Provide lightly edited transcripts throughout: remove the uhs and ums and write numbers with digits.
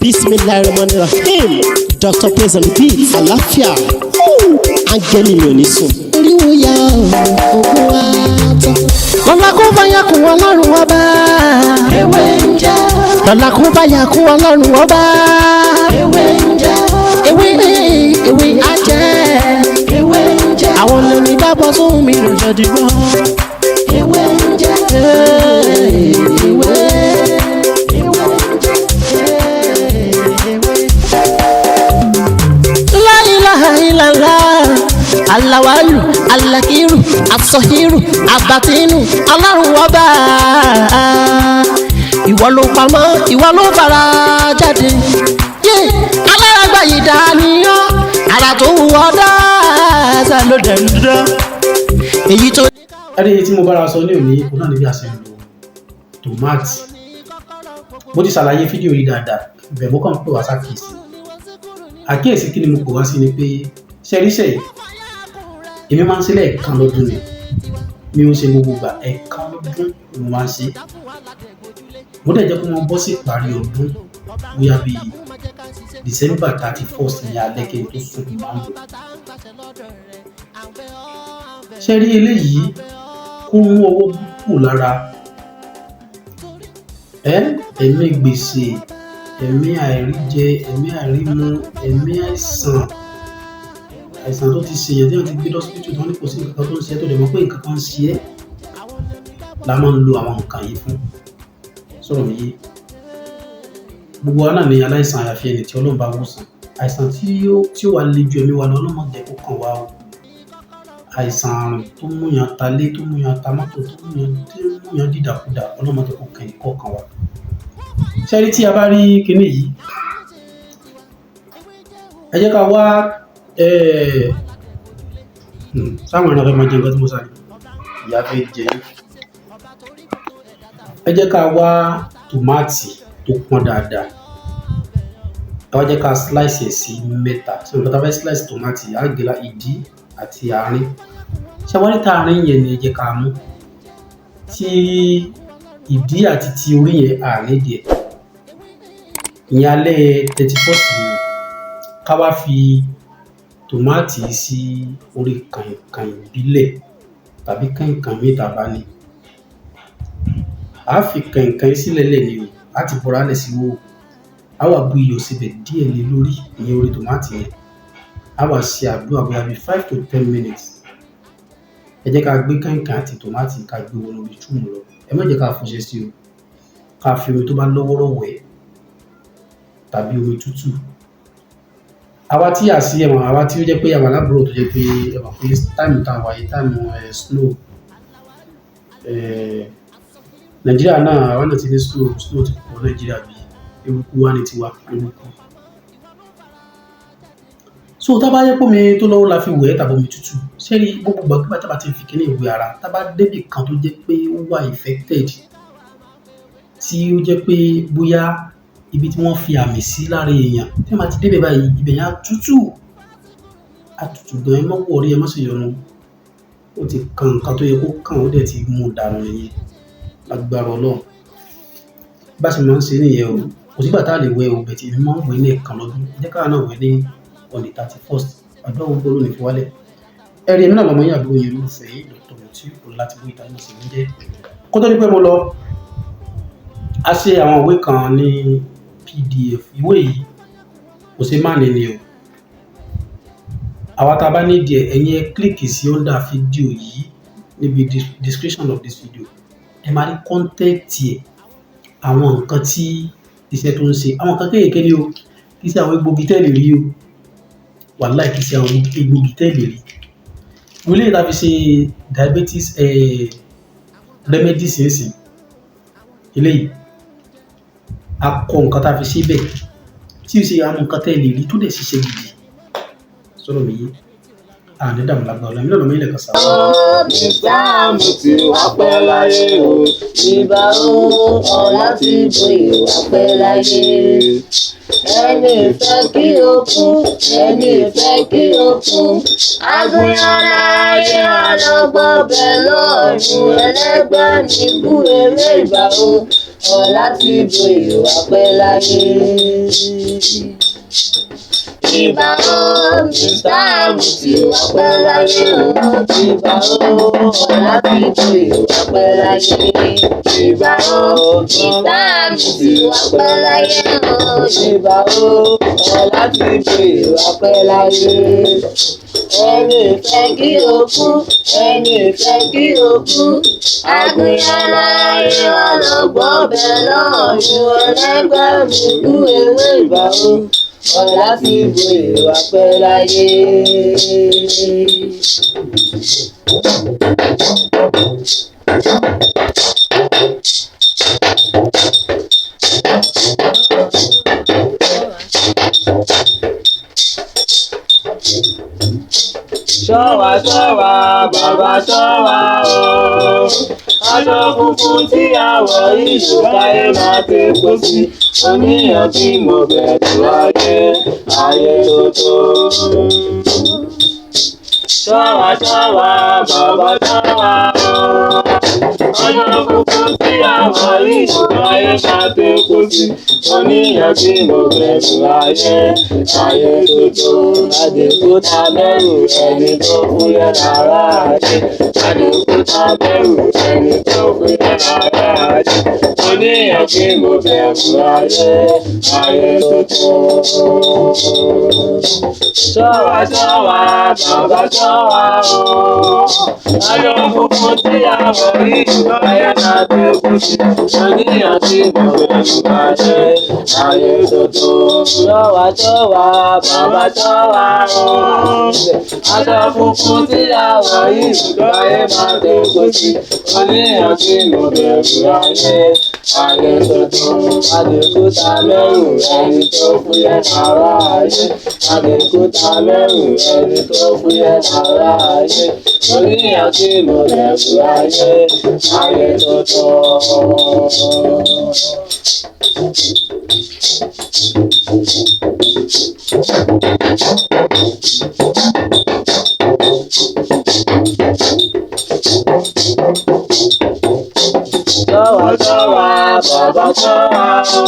Bismillahirrahmanirrahim. Dr. Praise on the beat. Àlàáfíà. Áńgẹ́lì mi ò ní sùn. Oríwo ya ògùn wa tán. Lọ́la kó bá yà kún Ọlọ́run ọba. Ewé ń jẹ́. Lọ́la kó bá yà kún Ọlọ́run ọba. Ewé ń jẹ́. Ewé ewé á jẹ́. Ewé ń jẹ́. Àwọn lórí dábọ̀ sóhun mi rò jọ dìgbọ́. Ewé ń jẹ́. Ewé. Ewé ń jẹ́. Ewé. La ilaha illallah. Alawalu, alakiru, asọhiru, abatinu, Ọlọ́run ọba. Ìwọ ló pamọ́, ìwọ ló fara jáde. Yé, alárágbá yìí dániyán, ara tó wù ọ́ dáadáa ló dẹ̀ ń dán. Èyí tó. Ẹni tí mo bára sọ ní òní, òun náà ní bí a ṣe ń lo tòmátì. Mo ti ṣàlàyé fídíò yìí dáadáa bẹ́ẹ̀. Mo kàn ń pè wá sákìyèsí. Àkíyèsí kí ni mo pè wá sí ni pé ṣẹ́ríṣẹ́ yìí, èmi máa ń ṣe lẹ́ẹ̀kan lọ́dún ni. Mi ò ṣe gbogbo ìgbà, ẹ̀ẹ̀kan lọ́dún ni mo máa ń ṣe. Mo dẹ̀ jẹ́ kó máa bọ́ sí ìparí ọdún, bóyá bíi December 31st ní alẹ́ kí n tó sùn, mo máa ń lò. Ṣe rí eléyìí, kó mú ọwọ́ kù lára ẹ, ẹ̀mí gbèsè, ẹ̀mí àìríjẹ, ẹ̀mí àìrímu, ẹ̀mí àìsàn, àìsàn tó ti ṣèyàn tí wọ́n ti gbé lọ́sibítù tí wọ́n ní kò sí nǹkan kan tó ń ṣe é, tó dẹ̀ mọ̀ pé nǹkan kan ń ṣe é, la máa ń lo àwọn nǹkan yìí fún. Sọ̀rọ̀ mi yé? Gbogbo wa náà ní aláìsàn, àyàfi ẹni tí Ọlọ́run bá wòsàn. Àìsàn tí ó wà le ju ẹ̀mí wa lọ, Ọlọ́run má jẹ́ kó kàn wá o. Àìsàn àrùn tó múyàn talé, tó múyàn ta mọ́tò, tó múyàn dìdàkudà, Ọlọ́run má jẹ́ kó kàn kọ̀ọ̀kan wa. Ṣé rí, tí a bá rí kinní yìí, ẹ jẹ́ ká wá sáwọn ẹran fẹ́ máa jẹ nǹkan tí mo sáré ìyá fẹ́ jẹ yín. Ẹ jẹ́ ká wá tòmátì tó pọ́n dáadáa. Ẹ wá jẹ́ ká slice ẹ̀ sí mẹ́ta. Ṣé nǹkan tá a fẹ́ slice tòmátì, á gé la ìdí àti àárín. Ṣé wá ní tààrin yẹn ni ẹ jẹ́ ká mú tí ìdí àti ti orí yẹn, à nídìí ẹ̀. Ìyẹn alẹ́ 31st ni o. Ká wá fi tòmátì sí orí kàìnkàìn ìbílẹ̀ tàbí kàìnkàìn míì tá a bá ní. A fi kàìnkàìn sílẹ̀ lẹ̀ ni o, a ti bọ́ra lẹ̀ sí wò. A wá bu iyọ̀ síbẹ̀ díẹ̀ lé lórí, ìyẹn orí tòmátì yẹn. A wá ṣe àdúrà bóyá bí 5 to 10 minutes. Ẹ jẹ́ ká gbé kàìnkàìn àti tòmátì, ká gbé wọnú bathroom lọ. Ẹ má jẹ́ ká fọṣẹ sí o. Ká fi omi tó bá lọ́wọ́rọ́ wẹ̀ tàbí omi tútù. Àwa tí a sí ẹ̀wọ̀n, àwa tí ó jẹ́ pé àwa lábúrò tó jẹ́ pé ẹ mọ̀ pé time tá a wà yìí, time snow, Nàìjíríà náà, àwa náà ti ní snow. Snow ti pọ̀ Nàìjíríà bí eruku wá ní tiwa, eruku. So tá bá yẹ pé omi tó lọ́wọ́ la fi wẹ̀ tàbí omi tútù, ṣé rí, gbogbo ìgbàkúgbà tá bá ti fi kíní ìwé ara, tá bá débì kan tó jẹ́ pé ó wà infected, tí ó jẹ́ pé bóyá ibi tí wọ́n fi àmì sí lára èèyàn, tí wọ́n bá ti débẹ̀ báyìí, ibẹ̀ yẹn á tútù, á tútù gan. Ẹ má worry, ẹ má ṣe yọnu. Ó ti kan nǹkan tó yẹ kó kàn, ó dẹ̀ ti mú dànù nìyẹn lágbára Ọlọ́run. Bá ṣe máa ń ṣe nìyẹn o. Kò sígbà tá a lè wẹ̀ o, but èmi máa ń wẹ̀ ní ẹ̀ẹ̀kan lọ́dún. Ẹ jẹ́ káwa náà wẹ̀ ní on the 31st. Àdúrà gbogbo ló ní fi wálẹ̀. Ẹ̀rí èmi náà lọ́mọ yín, àbúrò yín, olólùfẹ́ yín, Dr. Mutiu Ọlátìbóyè Ìtàgé ń jẹ́. Kó tó di pé mo lọ, a ṣe àwọn ìwé kan ní PDF. Ìwé yìí kò ṣe má ní ni o. Àwa tá a bá ní díẹ̀, ẹ̀yin ẹ click sí under fídíò yìí, níbi description of this video. Ẹ máa rí content ẹ̀, àwọn nǹkan tí iṣẹ́ tó ń ṣe, àwọn nǹkan kéékèèké ni o. Kì í ṣe àwọn egbògi tẹ́lẹ̀ rí o. Wàláì, kì í ṣe àwọn egbògi tẹ́lẹ̀ rí. Ìwé eléyìí tá a fi ṣe diabetes remedies nísìn. Eléyìí, a kọ nǹkan tá a fi ṣe bẹ́ẹ̀ tí ó ṣe àwọn nǹkan tẹ́lẹ̀ rí tó dẹ̀ ṣiṣẹ́ gidi. Sọ̀rọ̀ mi yé? Àní dààmú lágbára Ọlọ́run. Èmi náà lọ́mọ ilẹ̀ kan sáà. Mr. Mutiu, wá pẹ́ láyé o. Ìbà o, Ọlátìbóyè, wá pẹ́ láyé. Ẹni ìfẹ́ kí o kú, ẹni ìfẹ́ kí o kú. Àgùnyàn láyé, ọlọ́gbọ́n bẹ̀ lọ́rùn, ẹlẹ́gbẹ́ mi kú eré, ìbà o. Ọlá ti boyè wá pẹ́ láyé. Ìbà o, Mr. Amuti wá pẹ́ láyé o. Ìbà o, Ọlá ti boyè wá pẹ́ láyé. Ìbà o, Mr. Amuti wá pẹ́ láyé o. Ìbà o, Ọlá ti boyè wá pẹ́ láyé. Ẹni ìfẹ́ kí o kú, ẹni ìfẹ́ kí o kú. Àgùnyànlá ayé wa lọ gbọ́ bẹ́ẹ̀ lọ́ọ̀yún ẹlẹ́gbẹ́ mi kú ewé ìbà o. Ọlá ti boyè wá pẹ́ láyé. Ṣọ́wa ṣọ́wa bàbá ṣọ́wa o. Aṣọ funfun tí a wọ̀ yìí ló káyé máa ti kó sí. Oníyàn tí mo bẹ̀rù ayé, ayé tó tó. Ṣọ́wa ṣọ́wa bàbá ṣọ́wa o. Aṣọ funfun tí a wọ̀ yìí ló káyé máa ti kó sí. Oníyàn tí mo bẹ̀rù ayé, ayé tó tó. Àdìgúta mẹ́rù ẹni tó fúyẹ́ lára ayé. Àdìgúta mẹ́rù ẹni tó fúyẹ́ lára ayé. Oníyàn tí mo bẹ̀rù ayé, ayé tó tó. Ṣọ́wa ṣọ́wa bàbá ṣọ́wa o. Aṣọ funfun tí a wọ̀ yìí lọ́yẹ̀ máa ti kú sí. Oníyàn tí mo bẹ̀rù ayé, ayé tó tó. Ṣọ́wa ṣọ́wa bàbá ṣọ́wa o. Aṣọ funfun tí a wọ̀ yìí lọ́yẹ̀ máa ti kú sí. Oníyàn tí mo bẹ̀rù ayé, ayé tó tó. Àdìgúta mẹ́rù ẹni tó fúyẹ́ lára ayé. Àdìgúta mẹ́rù ẹni tó fúyẹ́ lára ayé. Oníyàn tí mo bẹ̀rù ayé, ayé tó tó. Ṣọ́wa ṣọ́wa bàbá ṣọ́wa o.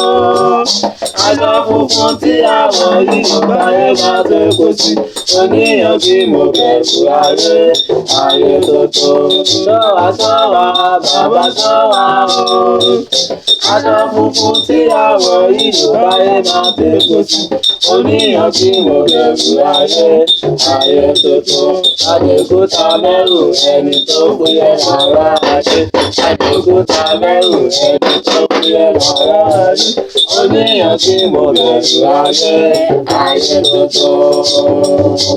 Aṣọ funfun tí a wọ̀ yìí ló báyé máa tó kó sí. Oníyàn tí mo bẹ̀rù ayé, ayé tó tó. Ṣọ́wa ṣọ́wa bàbá ṣọ́wa o. Aṣọ funfun tí a wọ̀ yìí ló báyé máa tó kó sí. Oníyàn tí mo bẹ̀rù ayé, ayé tó tó. Àdìgúta mẹ́rù ẹni tó fúyẹ́ lára ayé. Àdìgúta mẹ́rù ẹni tó fúyẹ́ lára ayé. Oníyàn tí mo bẹ̀rù ayé, ayé tó tó.